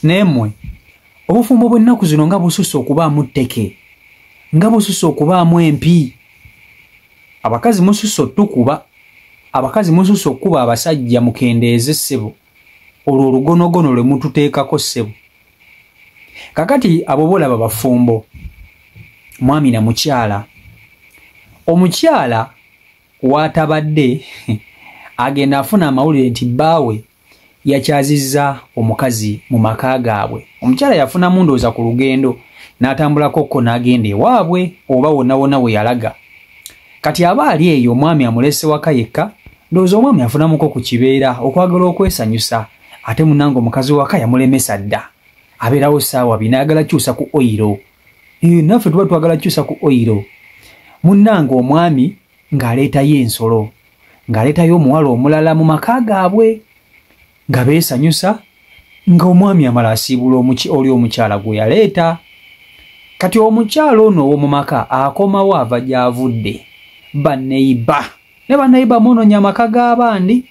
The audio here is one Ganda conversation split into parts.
Naye mmwe obufumbo bw'ennaku zino nga bususse okubaamu tteke, nga bususse okubaamu empi. Abakazi mususse otukuba, abakazi mususse okukuba abasajja, mukendeeze ssebo olwo olugonogono lwe mututeekako ssebo. Kakati abo bolaba bafumbo, mwami na mukyala. Omukyala watabadde agenda afuna amawulire nti bbaawe yakyazizza omukazi mu maka gaabwe. Omukyala yafunamu ndowooza ku lugendo n'atambulako ko n'agenda ewaabwe oba wonna wonna we yalaga. Kati aba ali eyo omwami amulese waka yekka, ndowooza omwami afunamuko ku kibeera okwagala okwesanyusa, ate munnange omukazi waka yamulemesa dda. Abeerawo ssaawa bina ayagala kyusa ku oyiro. Naffe tuba twagala kyusa ku oyiro. Munnange omwami ng'aleetayo ensolo, ng'aleetayo omuwala omulala mu maka gaabwe, nga beesanyusa, ng'omwami amala asiibula oli omukyala gwe yaleeta. Kati omukyala ono ow'omu maka akomawo ava gy'avudde. Banneyiba ne banneyiba munonya amaka g'abandi.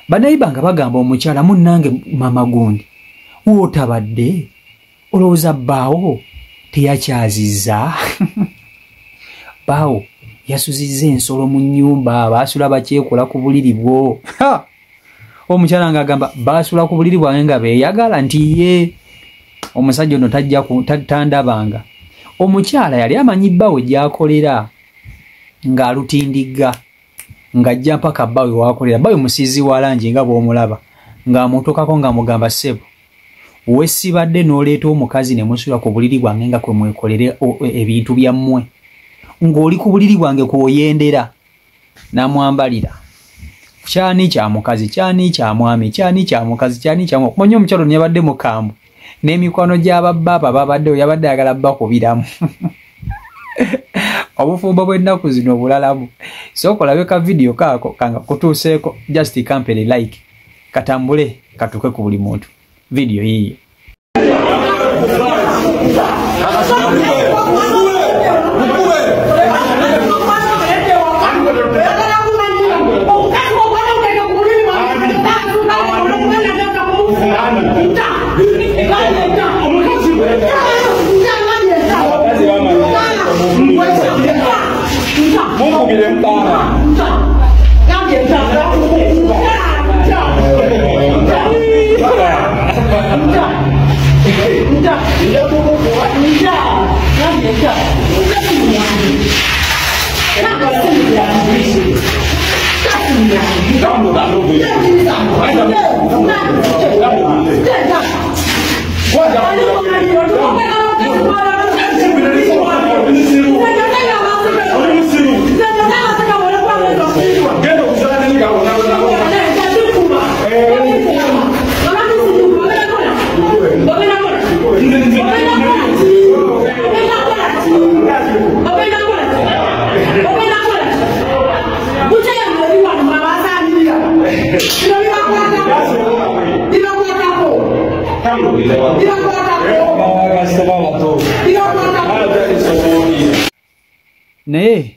Banneyiba nga bagamba omukyala, munnange mama gundi w'otabadde olowooza bbaawo teyakyazizza? Bbaawo yasuzizza ensolo mu nnyumba, baasula bakyekola ku buliri bwo. Omukyala ng'agamba baasula ku buliri bwange nga beeyagala, nti ye omusajja ono tajja tandabanga. Omukyala yali amanyi bbaawe gy'akolera ng'alutindigga, ng'ajja mpaka bbaawe w'akolera. Bbaawe musiizi wa langi nga bw'omulaba, ng'amutuukako ng'amugamba, ssebo wesibadde n'oleeta omukazi ne musula ku buliri bwange nga kwe mwekolere ebintu byammwe, ng'oli ku buliri bwange kw'oyendera. N'amwambalira kyani kya mukazi, kyani kya mwami, kyani kya mukazi, kyani kya mwami. Omanyi omukyalo ono yabadde mukambwe n'emikwano gy'ababbaaba babaddewo, yabadde ayagala bbakubiramu. Obufumbo bw'ennaku zino obulalamu. Sooka olabe ka vidiyo kaako kanga kutuuseeko, just kampere like, katambule katuuke ku buli muntu. Vidiyo yiiyo. Naye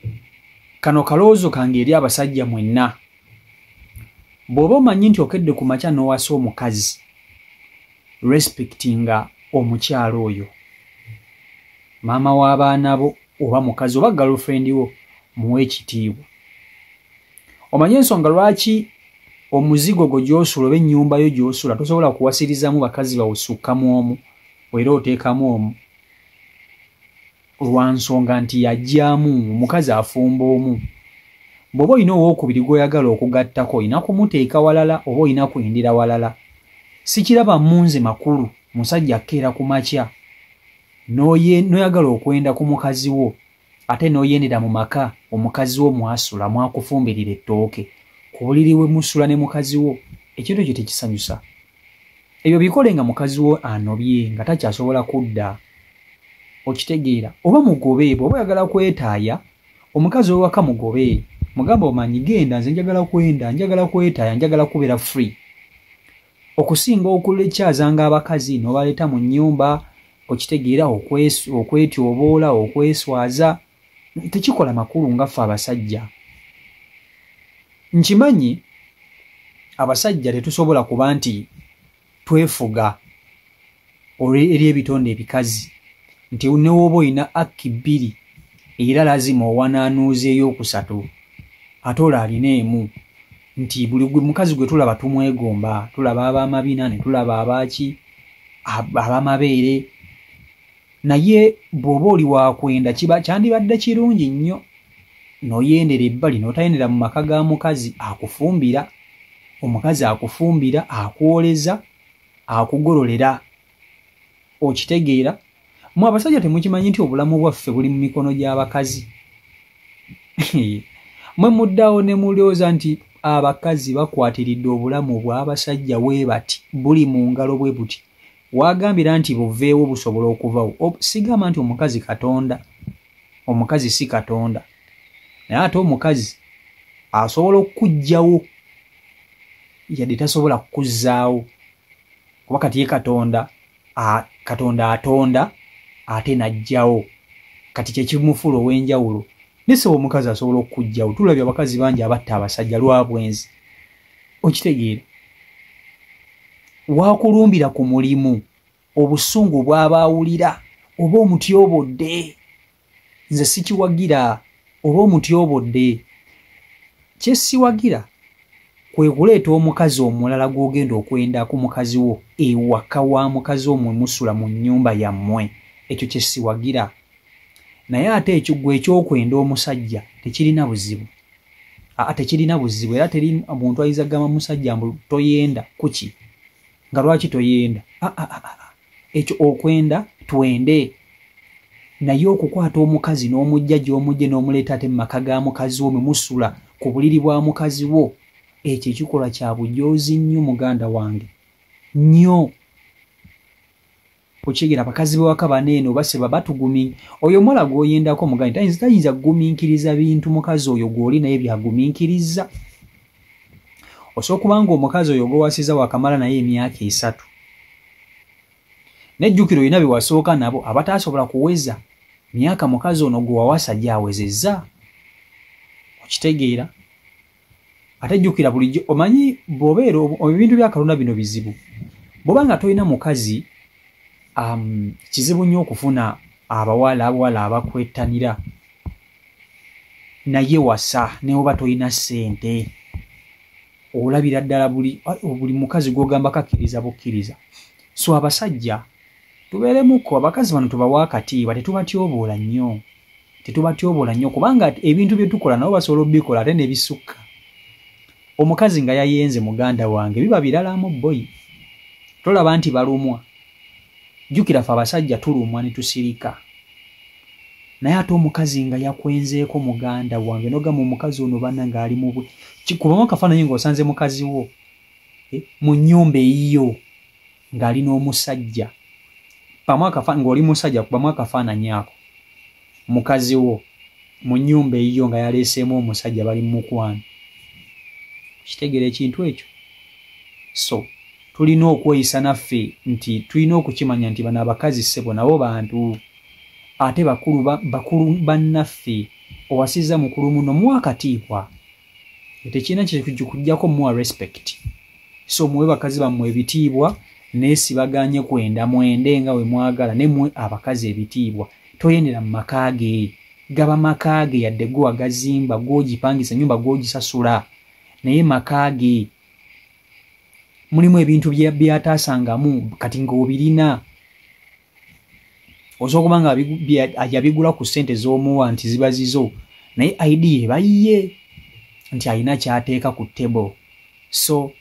kano kalowoozo kange eri abasajja mwenna. Bw'oba omanyi nti okedde ku makya n'owasa omukazi, respectinga omukyala oyo, maama w'abaana bo oba mukazi oba girlfriend wo, muwe ekitiibwa. Omanye ensonga lwaki omuzigo gwo gy'osula oba ennyumba yo gy'osula tosobola kuwasirizaamu bakazi bawusukkamu omu era oteekamu omu, lwa nsonga nti yajjaamu omukazi afumba omu. Bw'oba olina owookubiri gw'oyagala okugattako, olina kumuteeka walala oba olina kwendera walala. Sikiraba mu nze makulu musajja akkeera ku makya n'oyagala okwenda ku mukazi wo, ate n'oyendera mu maka omukazi wo mwasula mwakufumbirira ettooke ku buliri we musula ne mukazi wo. Ekintu ekyo tekisanyusa. Ebyo bikole nga mukazi wo anobye nga takyasobola kudda, okitegeera. Oba mugobe, bw'oba oyagala kwetaaya omukazi ow'ewaka mugobe, mugamba omanyi genda, nze njagala kwenda, njagala kwetaaya, njagala kubeera free, okusinga okulekyazanga abakazi n'obaleeta mu nnyumba, okitegeera, okwetyoboola, okweswaza. Tekikola makulu nga ffe abasajja. Nkimanyi abasajja tetusobola kuba nti twefuga, eri ebitonde ebikazi nti ne w'oba olina akki 2 era lazima owanaanuuza ey'okusatu ate olwo alina emu nti buli mukazi gwe tulaba tumwegomba, tulaba ab'amabina ne tulaba abaaki ab'amabeere. Naye bw'oba oli wakwenda kiba kyandibadde kirungi nnyo n'oyendera ebbali n'otayendera mu maka ga mukazi akufumbira. Omukazi akufumbira, akwoleza, akugololera. Okitegeera? Mmwe abasajja temukimanyi nti obulamu bwaffe buli mu mikono gy'abakazi? Mmwe muddawo ne mulowooza nti abakazi bakwatiridde obulamu bw'abasajja bwe bati, buli mu ngalo bwe buti. Wagambira nti buveewo busobola okuvawo. Sigamba nti omukazi Katonda, omukazi si Katonda, naye ate omukazi asobola okukuggyawo yadde tasobola kukuzzaawo, kuba kati ye Katonda, Katonda atonda ate n'aggyawo. Kati kye kimufuula ow'enjawulo. Naye ssebo omukazi asobola okukuggyawo. Tulabye abakazi bangi abatta abasajja lwa bwenzi. Okitegeera? Wakulumbira ku mulimu, obusungu bw'aba awulira oba omutyobodde. Nze sikiwagira oba omutyobodde. Kye siwagira kwe kuleeta omukazi omulala gw'ogenda okwenda ku mukazi wo ewaka wa mukazi wo mwe musula mu nnyumba yammwe. Ekyo kye siwagira. Naye ate ekyo ggwe ekyokwenda omusajja tekirina buzibu. Aa, tekirina buzibu era teri muntu ayinza kugamba musajja mbu toyenda kuki, nga lwaki toyenda? Ekyo okwenda twende, naye okukwata omukazi n'omujja gy'omujje n'omuleeta ate mu maka ga mukazi wo mwe musula ku buliri bwa mukazi wo, ekyo ekikolwa kya bujoozi nnyo muganda wange nnyo. Okitegeera? Abakazi b'ewaka baneeno baseba batugumi. Oyo omuwala gw'oyendako muganda tayinza kugumiikiriza bintu mukazi oyo gw'oli naye by'agumiikiriza. Osobola okuba nga omukazi oyo gw'owasiza wakamala naye emyaka 3, nejjukira olina bye wasooka nabo abataasobola kuweza myaka mukazi ono gwe wawasa gy'awezezza. Okitegeera? Ate jjukira bulijjo omanyi bw'obeera ebintu bya Katonda bino bizibu. Bw'oba nga tolina mukazi, kizibu nnyo okufuna abawala abakwettanira. Naye wasa ne bw'oba tolina ssente, olabira ddala buli mukazi gw'ogamba kakkiriza bukkiriza. So abasajja tubeeremuko, abakazi bano tubawe akatiibwa, tetubatyoboola nnyo. Tetubatyoboola nnyo kubanga ebintu bye tukola nabo basobola obbikola ate ne bisukka. Omukazi nga yayenze muganda wange biba biralamu boyi. Tolaba nti balumwa. Jjukira ffe abasajja tulumwa ne tusirika. Naye ate omukazi nga yakwenzeeko muganda wange n'ogamba omukazi ono banna ng'ali mu bwe. Kubamu akafaananyi ng'osanze mukazi wo mu nnyumba eyiyo ng'ali n'omusajja. Ng'oli musajja kubamu akafaananyi ako. Mukazi wo mu nnyumba eyiyo nga yaleeseemu omusajja bali mu mukwano. Kitegeera ekintu ekyo? So tulina okweyisa naffe nti tulina okukimanya nti bano abakazi ssebo nabo bantu ate bakulu bannaffe. Owasizza mukulu muno muwe akatiibwa, tekirina kikujjako muwa respect. So muwe bakazi bammwe ebitiibwa, naye sibaganye kwenda, mwende nga we mwagala, ne muwe abakazi ebitiibwa. Toyendera mu maka ge, gaba maka ge yadde gwe wagazimba, gw'ogipangisa ennyumba gw'ogisasula, naye maka ge mulimu ebintu byataasangamu kati ng'obirina. Osobola okuba nga yabigula ku ssente z'omuwa nti ziba zizo, naye ID eba yiye nti alina ky'ateeka ku table. So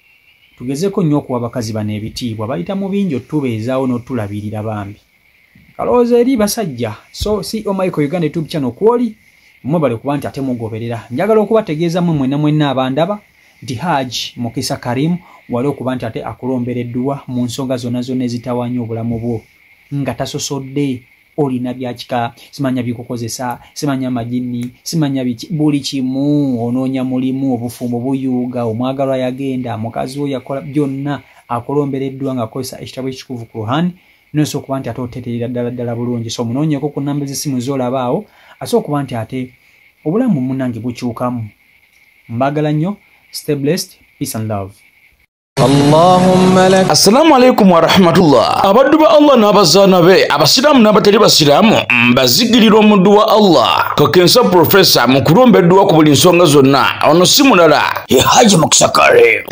tugezeko nnyo okuwa abakazi bano ebitiibwa, bayita mu bingi otubeezaawo n'otulabirira bambi. Kalowooza eri basajja. So CEO Michael Uganda YouTube channel kwoli mwebale kuba nti ate mugoberera. Njagala okubategeeza mmwe mwenna mwenna abandaba nti Hajj Mukisa Karim wali okuba nti ate akulombereddwa mu nsonga zonna zonna ezitawaanya obulamu bwo nga tasosodde. Olina byakika, simanya bikukozesa, simanya majini, simanya biki, buli kimu onoonya mulimu, obufumbo buyuuga, omwagalwa yagenda, mukazi wo yakola byonna, akulombereddwa ng'akozesa ekitabo ekitukuvu Quran, n'osobola okuba nti ate oteeterera ddala ddala bulungi. So munoonyeeko ku nnamba z'essimu z'olaba awo, asobola okuba nti ate obulamu munnange bukyukamu. Mbagala nnyo, stay blessed, peace and love. اللهم لك. Assalamu alaikum warahmatullah. Abaddu ba Allah n'abazaana be, abasiraamu n'abatali basiraamu, mbazigirira omuddu wa Allah Kakensa Profesa mu kulomba edduwa ku buli nsonga zonna. Ono si mulala, ye Haji Mukisa Karim.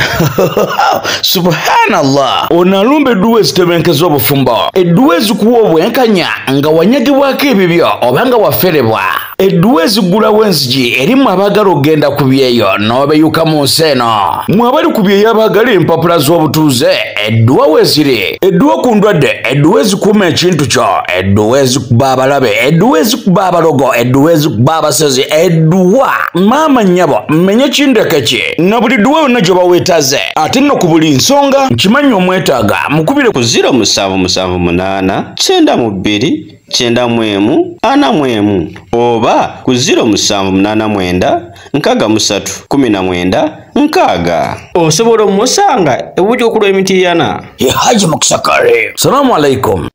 Subhanallah. Ono alumba edduwa ezitebenkeza obufumbo, edduwa ezikuwa obwenkanya nga wanyagibwako ebibyo oba nga waferebwa, edduwa eziggulawo enzigi erimu abaagala okugenda ku byeyo n'obeyuka mu nsi eno. Mwe abali ku byeyo abaagala empapula z'obutuuze, edduwa weeziri, edduwa ku ndwadde, edduwa ezikuuma ekintu kyo, edduwa ezikuba abalabe, edduwa ezikuba abalogo, edduwa ezikuba abasezi, edduwa maama nnyabo mmenye kindeke ki na buli dduwa yonna gy'oba weetaze. Ate nno ku buli nsonga nkimanyi omwetaaga, mukubire ku 0778 92 91 41 oba ku 0789 63 19 60. Osobola omusanga ewujo okulwa emitiyana. Ye Haji Mukisa Karim. Salamu alaikum.